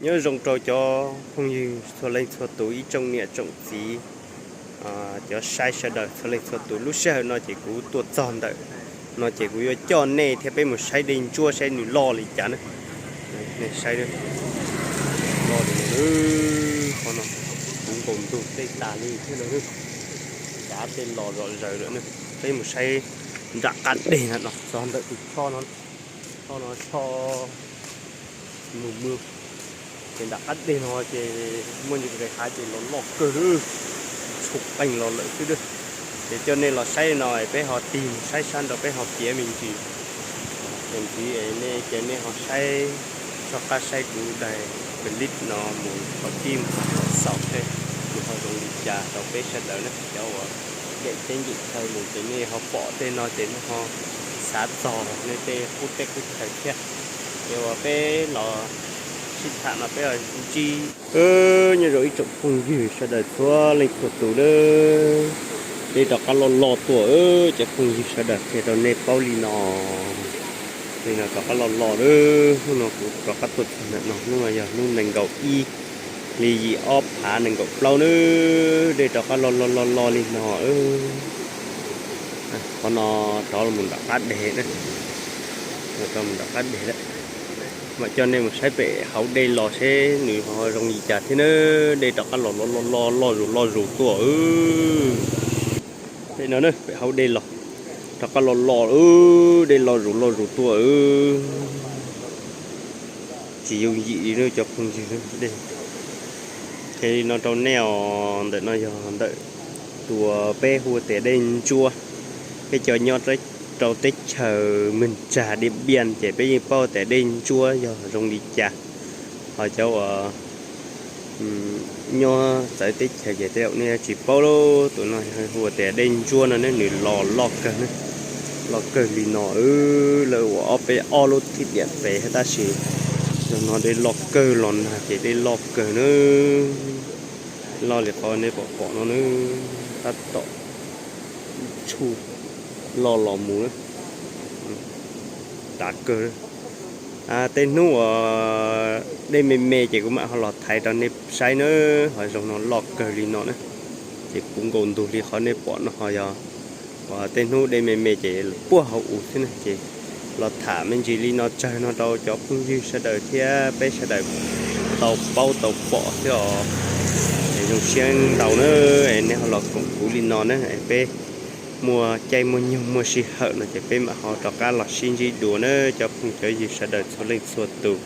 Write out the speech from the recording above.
Nyob zoo rau cov phooj ywg txhua leej txhua tus, ib tsoom niam tsoom txiv, cov saib sawv daws txhua leej txhua tus. Lub sij hawm no ces kuv tuaj txog ntawm no ces kuv yuav coj nej thiab peb mus saib dej ntsuab saib nws loj li cas na. Nej saib, loj li no, qhov no kuv nkaus ntug tej tas li thiab no. Nrad tej los zom zaws lawm na. Peb mus saib nram qab deg no, txog ntawm tus choj no, choj no choj mus mw. Ces nram qab deg no ces muaj ntsis nqis hav ces los loj kawg, tshum qeej los lawm xwb. Ces coj nej los saib no peb ho tig mus saib sab nraud peb ho piav me ntsis. Ces ntxiv es nej ces nej ho saib, soj qab saib kuv daim clip no mus thaum pib mus txog thaum xaus seb nws ho zoo li cas rau peb sawv daws na. Cov uas ncaim teb ncaim chaw mus ces nej ho pom tej no ces nej ho xav txog nej tej qub teb qub chaw thiab. Ces uas peb los sib tham no peb ntsib. Nyob zoo ib tsoom phooj ywg sawv daws txhua leej txhua tus na. Dej rov qab loj loj tuaj, cov phooj ywg sawv daws qhia rau nej paub li no. Li no rov qab loj loj lawm, hnub no kuv rov qab tuaj txog ntawm no, hnub no yog hnub nees nkaum ib hli yim ob phav nees nkaum plaub na. Dej rov qab loj loj loj loj li no. Qhov no rov los mus nram qab deg na, rov mus nram qab deg lawm. Mam coj nej mus saib pem hauv dej los seb nws ho zoo li cas thiab na. Dej rov qab los loj loj loj loj zus loj zus tuaj. Pem no na, pem hauv dej los, rov qab los loj, dej loj zus loj zus tuaj. Tsis yooj yim li na cov phooj ywg. Qhia li no rau nej os, ntawm no yog ntawm tus uas peb hu tias dej ntsuab. Peb cov nyob rau teb chaws Mws Tsag Diam Npiaj ces peb yeej paub tias dej ntsuab yog zoo li cas. Ho cov uas nyob txawv teb chaws ces tej zaum nej tsis paub lauj. Tus no hu tias dej ntsuab no ne, nws los loj kawg, loj kawg li no. Lawv ua ob peb ob lub thib diam pem tab sis zaum no dej loj kawg, los nag ces dej loj kawg na. Loj li qhov nej pom pom no na, tab tom tshuj loj los mus na, dav kawg. Tej hnub uas dej me me ces kuv mam ho los thaiv rau nej saib na. Ho zaum no loj kawg li no na, ces puv nkaus ntug li qhov nej pom no ho yog uas tej hnub dej me me ces puag hauv u xwb na. Ces los tham me ntsis li no tsawg no rau cov phooj ywg sawv daws thiab peb sawv daws tau paub tau pom xwb os. Es zoo siab ntau na, es nej ho los koom kuv li no na, es peb muaj caij muaj nyoog muaj sij hawm no ces peb mam ho rov qab los sib ntsib dua na cov phooj cov ywg sawv daws txhua leej txhua tus.